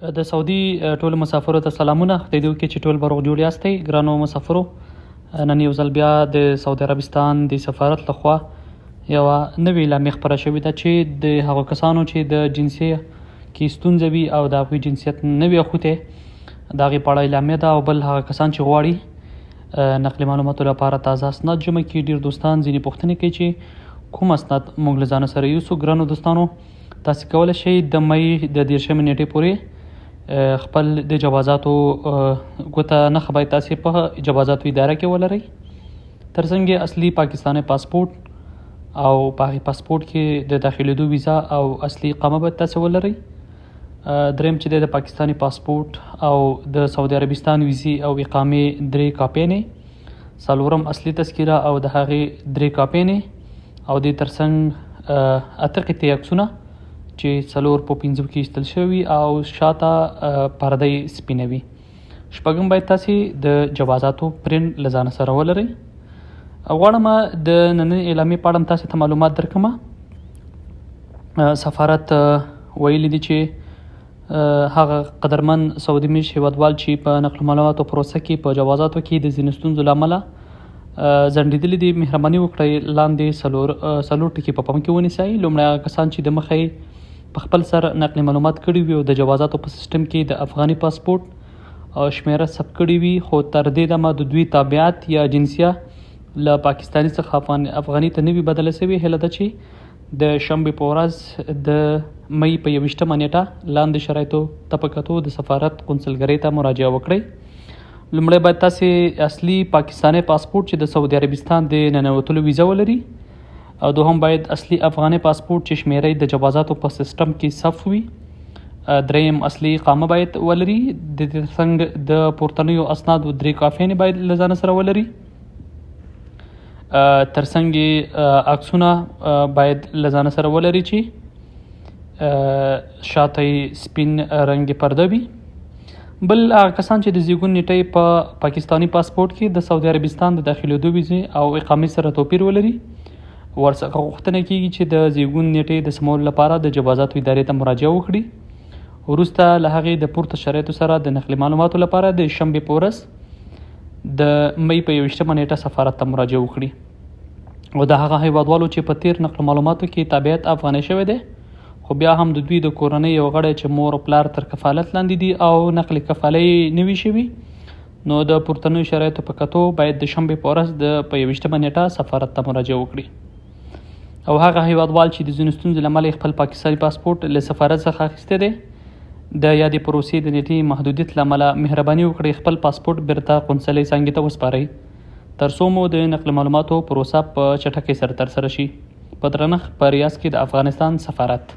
د سعودي ټولو مسافرو ته سلامونه. خدای دې وکړي چې ټول به روغ جوړ یاستئ. ګرانو مسافرو، نن یو ځل بیا د سعودي عربستان د سفارت لخوا یوه نوې اعلامیه خپره شوې ده چې د هغو کسانو چې د جنسیه کې ستونزه وي او د هغوی جنسیت نه وي اخوتی، د هغې په اړه اعلامیه ده. او بل هغه کسان چې غواړي نقلي معلوماتو لپاره تازه اسناد جمع کړي، ډېر دوستان ځینې پوښتنې کوي چې کوم اسناد موږ له ځانه سره یوسو. ګرانو دوستانو، تاسو کولی شئ د مې د 30مې نیټې پورې خپل د جوازاتو ګوته نښه باید تاسو په جوازاتو اداره کې ولرئ. ترڅنګ یې اصلي پاکستاني پاسپورت او په هغې پاسپورت کې د داخلېدو ویزا او اصلي اقامه باید تاسو ولرئ. دریم چې دی د پاکستاني پاسپورت او د سعودي عربستان ویزې او اقامې درې کاپیانې. څلورم اصلي تذکره او د هغې درې کاپیانې، او دې ترڅنګ اته قطعې عکسونه چې 4 په 5 کې ایستل شوي او شاته پرده یې سپینه وي. شپږم باید تاسې د جوازاتو پرنټ له ځانه سره ولرئ. غواړم د نننۍ اعلامیې په اړه هم تاسې ته معلومات درکړم. سفارت ویلي دي چې هغه قدرمن سعودي میشت هیوادوال چې په نقل معلوماتو پروسه کې په جوازاتو کې د ځینو ستونزو له امله ځنډېدلي دي، مهرباني وکړئ لاندې څلور ټکي په پام کې ونیسئ. لومړی، هغه کسان چې د مخه یې په خپل سر نقل معلومات کړي وي او د جوازاتو په سیستم کې د افغاني پاسپورت شمېره ثبت کړي وي، خو تر دې دمه د دوی تابعیت یا جنسیه له پاکستاني څخه افغاني ته نه وي بدله شوې، هیله ده چې د شنبې په ورځ د مې په 21مه نیټه لاندې شرایطو ته په کتو د سفارت قونسلګرۍ ته مراجعه وکړئ. لومړی باید تاسې اصلي پاکستاني پاسپورت چې د سعودي عربستان د ننوتلو ویزه ولري، او دوهم باید اصلي افغاني پاسپورت چې شمېره یې د جوازاتو په سیستم کې صف وي. دریم اصلي اقامه باید ولري. د دې ترڅنګ د پورتنیو اسنادو درې کاپیانې باید له ځانه سره ولري. ترڅنګ یې عکسونه باید له ځانه سره ولري چې شاته یې سپین رنګ پرده وي. بل هغه کسان چې د زیږون نیټه یې په پاکستاني پاسپورت کې د سعودي عربستان د داخلېدو ویزې او اقامې سره توپیر ولري، ورڅخه غوښتنه کیږي چې د زیږون نیټې د سمولو لپاره د جوازاتو ادارې ته مراجعه وکړي. وروسته له هغې د پورته شرایطو سره د نقلي معلوماتو لپاره د شنبې په ورځ د مې په 21مه نیټه سفارت ته مراجعه وکړي. او د هغه هیوادوالو چې په تیر نقل معلوماتو کې تابعیت افغاني شوی دی، خو بیا هم د دوی د کورنۍ یو غړی چې مور او پلار تر کفالت لاندې دي او نقل کفاله یې نه وي شوي، نو د پورتنیو شرایطو په کتو باید د شنبې په ورځ د په 21مه نیټه سفارت ته مراجعه وکړي. او هغه هیوادوال چې د ځینو ستونزو له امله یې خپل پاکستاني پاسپورت له سفارت څخه اخیستی دی، د یادې پروسې د نیټې محدودیت له امله مهرباني وکړئ خپل پاسپورت بیرته قونسلۍ څانګې ته وسپارئ، تر څو مو د نقل معلوماتو پروسه په چټکۍ سره ترسره شي. په درنښت، په ریاض کې د افغانستان سفارت.